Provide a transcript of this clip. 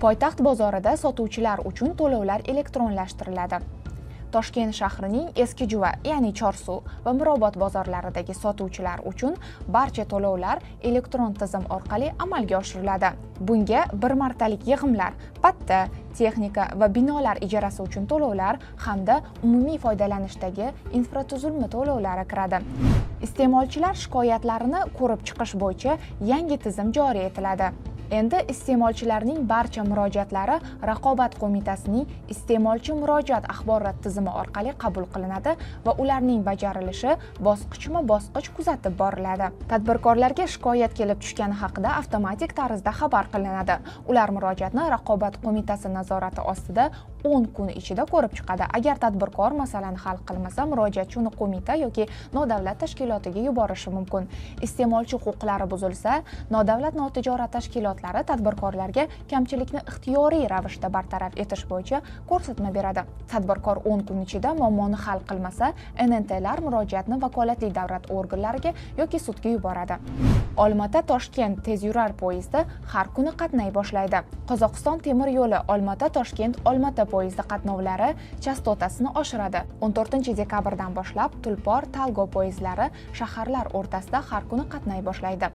Poytaxt bozorida sotuvchilar uchun to'lovlar elektronlashtiriladi. Toshkent shahrining Eski Juva, ya'ni Chorsu va Mirobod bozorlaridagi sotuvchilar uchun barcha to'lovlar elektron tizim orqali amalga oshiriladi. Bunga bir martalik yig'imlar, patta, texnika va binolar ijarasi uchun to'lovlar hamda umumiy foydalanishdagi infratuzilma to'lovlari kiradi. Iste'molchilar shikoyatlarini ko'rib chiqish bo'yicha yangi tizim joriy etiladi. Endi iste'molchilarning barcha murojaatlari Raqobat qo'mitasining iste'molchi murojaat axborot tizimi orqali qabul qilinadi va ularning bajarilishi bosqichma-bosqich kuzatib boriladi. Tadbirkorlarga shikoyat kelib tushgani haqida avtomatik tarzda xabar qilinadi. Ular murojaatni Raqobat qo'mitasi nazorati ostida 10 kun ichida ko'rib chiqadi. Agar tadbirkor masalani hal qilmasa, murojaatchi uni qo'mita yoki nodavlat tashkilotiga yuborishi mumkin. Iste'molchi huquqlari buzilsa, nodavlat notijorat tashkilotlari tadbirkorlarga kamchilikni ixtiyoriy ravishda bartaraf etish bo'yicha ko'rsatma beradi. Tadbirkor 10 kun ichida muammoni hal qilmasa, NNTlar murojaatni vakolatli davlat organlariga yoki sudga yuboradi. Olmaota Toshkent tezyurar poyezdi har kuni qatnay boshlaydi. Qozog'iston temir yo'li Olmaota Toshkent Olmaota poyezdi qatnovlari chastotasini oshiradi. 14 dekabrdan boshlab Tulpor Talgo poyezdlari shaharlar o'rtasida har kuni qatnay boshlaydi.